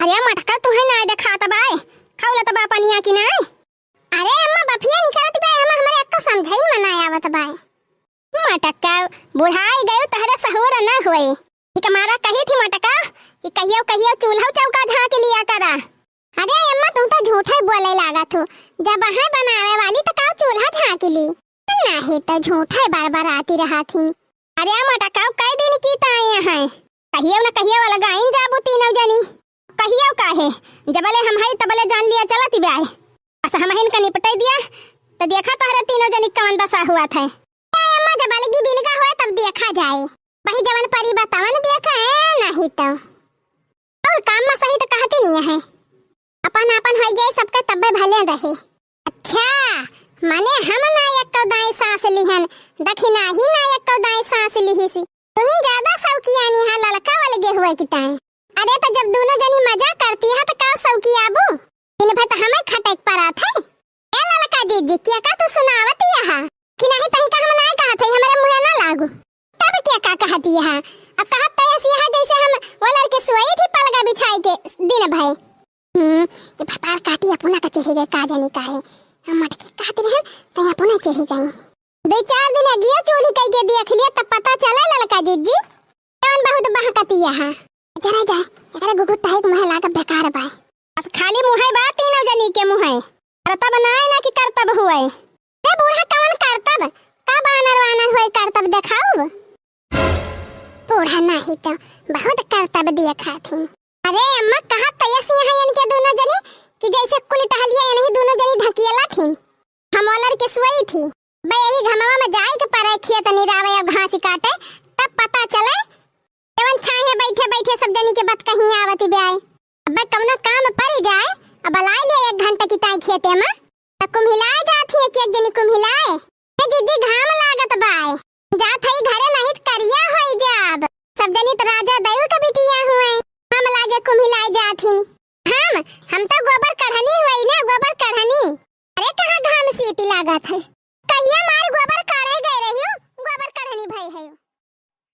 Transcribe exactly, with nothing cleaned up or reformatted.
अरे मटका, तुहैं नाहीं देखात बाय, खौलत बा पनिया कि नाहीं? अरे अम्मा, बफिया निकरत बाय, हम, हमरे एक्को समझइन में नाहीं आवत बाय। मटका, बुढ़ाई गयू, तहरे सहूर न होए। इके मारा कही थी मटका कि कहियो कहियो चूल्हा चौका झाँकि लिया करा। अरे अम्मा, तुम तो झूठै बोलै लागत हो। जब अहैं बनावै वाली त काव चूल्हा झाँकि ली? नाहीं त झूठै बरबराती रहत ही। अरे मटका, कई दिन की त आए हैं, कहियो न कहियो अलगाइन जाबू तीनों जनी। कहियो काहे, जबले हम हई तबले जान लिया चलत बाय। बस हमहिन का निपटै दिया, त देखा तोहरे तीनों जनी कवन दसा होत है। ए अम्मा, जब अलगी बिलगा होए तब देखा जाए, वही जवन परी बा तवन देखा है, नाहीं त। अउर काम में सही त कहती नहीं है, अपन अपन होइ जाए सबके तब्बे भले रहे। अच्छा, माने हम ना एक्को दाईं साँस लिहन, दखिनाही ना एक्को दाईं साँस लिहिस। तुहिन ज्यादा सौकियानी हा ललका अलगे होए कि ताईं। अरे त जब दुनो जनी मजा करती हा त का सौकियाबू? दिन भर त हमें खटै के परत है। ए ललका जिज्जी, केका तू सुनावत हा? कि नाहीं तनिका हम नाहीं कहत है, हमरे मुँहे ना लागू। तब केका कहती हा? अब कहत त ऐसी हा जैसे हम ओलर के सोई थी पलगा बिछाई के दिन भर। हम्म, ये भतार काटी अपना का चढ़ी गए, का जानी काहे। हम मटकी कहत रहन, तई अपना चढ़ी गई। दुइ चार दिन अगियो चूल्ही कई के देख लिया, तब पता चला ललका जिज्जी। जवन बहुत बहकतिया हा। जरा जा, एकरा गुगु टाइप मुँह लाग बेकार बाय। बस खाली मुँहै बा तीनों जनी के मुँहै। करतब नाहीं ना कि करतब होए। ए बूढ़ा, कवन करतब? का बानर वानर होए करतब देखाउब? बूढ़ा नाहीं त बहुत करतब देखाथिन। अरे अम्मा, कहत त ऐसी हैं इनके दुनो जनी कि जैसे कुल टहलिया इनही दुनो जनी ढकियला थिन। हम ओलर के सोई थी। बे यही घमवा में जाए के परे खेत निरावे अउर घास काटे, तब पता चले। जवन छाहे बैठे बैठे सब जनी के बात कहीं आवती ब्याय। अब कवनो काम परी जाए, अब लाई ले एक घंटा की ताई खेते में, त कुम्हिलाए जात ही एक एक जनी कुम्हिलाए। ए जिज्जी, घाम लागत बाय, जात हई घरे, नहीं त करिया होई जाब। सब जनी त राजा दयू के बिटिया हुए, हम लागे कुम्हिलाए जात ही। हम, हम त गोबर कढ़नी हुई ना, गोबर कढ़नी। अरे कहाँ घाम सीटी लागत है,